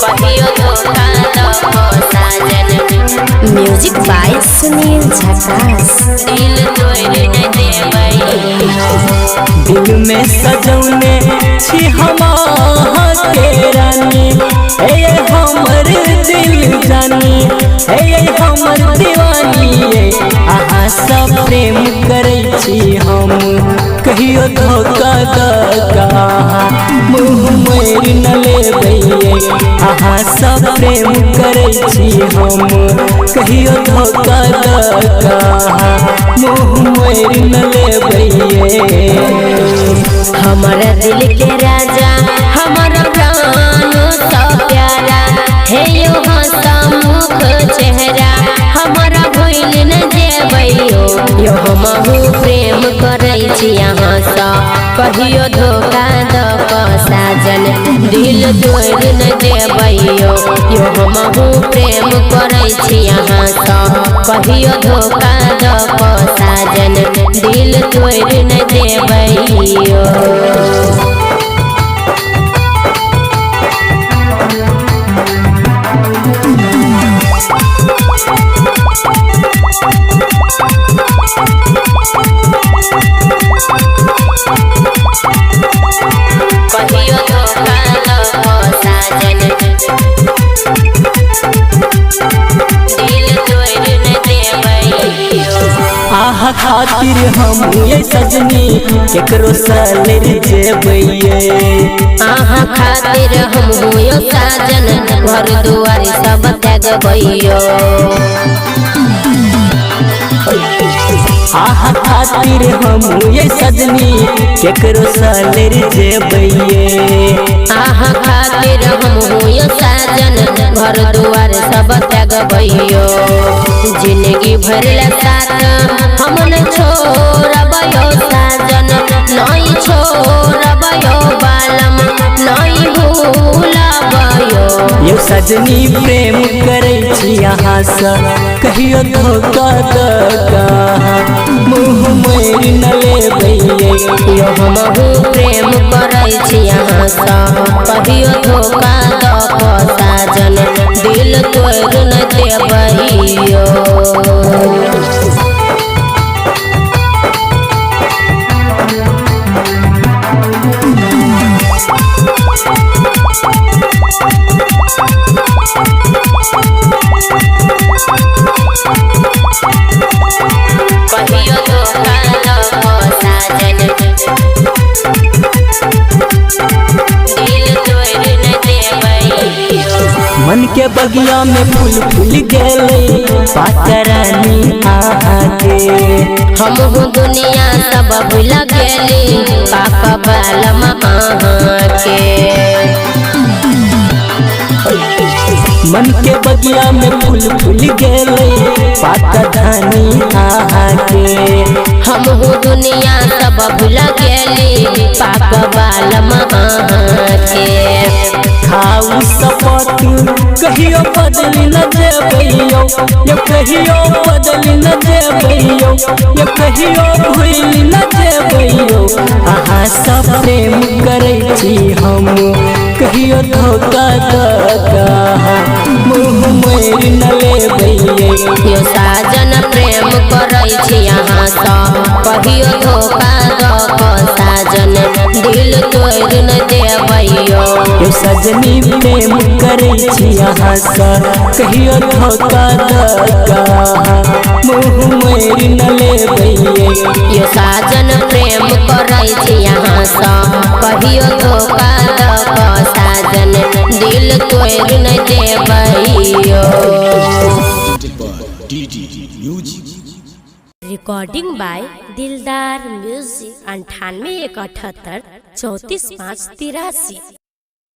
कहियो धोखा दऽ साजन। म्यूजिक बाय सुनील झकास। दिल तोड़ न देबै। दिल में सजौने छी हम के रानी, हे हमर दिल जानी, हे हमर दीवानी। अहाँ सब प्रेम करै छी हम, कहियो धोखा दऽ मुँह मोड़ि न लेबै। अहाँ सब प्रेम करै छी हम, कहियो धोखा दऽ मुँह मोड़ि न लेबै। हमर दिल के राजा, हमर प्राण सँ प्यारा, हे यो हंसमुख चेहरा हमरा भूल न जेबैयो। यो हमहु प्रेम करै छी अहाँसँ, कहियो धोखा दऽ कऽ साजन दिल तोड़ न देबैयो। यो हमहु प्रेम करै छी अहाँसँ, कहियो धोखा दऽ कऽ साजन दिल तोड़ न देबैयो। कहियो धोखा दऽ कऽ साजन दिल तोड़ न देबैयो। आहा खातिर हम ये सजनी केकरो सलर जेबैये। अहाँ खातिर हम हुयो साजन, घर दुआर सब त्यागबैयो। आहा खातिर हम ये सजनी केकरो सलर जेबैये। अहाँ खातिर हम हुयो साजन, घर दुआर सब त्यागबैयो। जिंदगी भर ला साथ हम न छोड़बैयो साजन, नहीं छोड़बैयो बालम, नहीं भूलबैयो। यो सजनी प्रेम करै छी अहाँ सँ, कहियो धोखा दऽ मुँह मोड़ि न लेबैये। यो हमहु प्रेम करै छी अहाँसँ, कहियो धोखा दऽ कऽ साजन दिल तोड़ न देबैयो। कहियो धोखा दऽ कऽ साजन दिल तोड़ न देबैयो। मन के बगिया में फूल फूल गेलै पातरानी अहाँ के। हमहु दुनिया सब भूल गेली पाप बालम अहाँके। मन के बगिया में फूल फूल गेलै पातरानी अहाँ के। हमहु दुनिया सब भूल गेली पाप बालम अहाँके। खाऊ सपत कहियो बदली न जेबैयो, यो कहियो बदली न जेबैयो, यो कहियो भूल न जेबैयो। अहाँ सब प्रेम करै छी हम, कहियो धोखा दऽ मुँह मोड़ि न लेबैये। यो साजन प्रेम करै छी अहाँसँ, कहियो धोखा दऽ कऽ साजन दिल तोड़ न देबैयो। यो सजनी प्रेम करै छी अहाँ सँ, कहियो धोखा दऽ मुँह मोड़ि न लेबैये। यो साजन प्रेम करै छी अहाँसँ, कहियो धोखा दऽ कऽ साजन दिल तोड़ न देबैयो। Recording by Dildar music 98 178 34 5 83।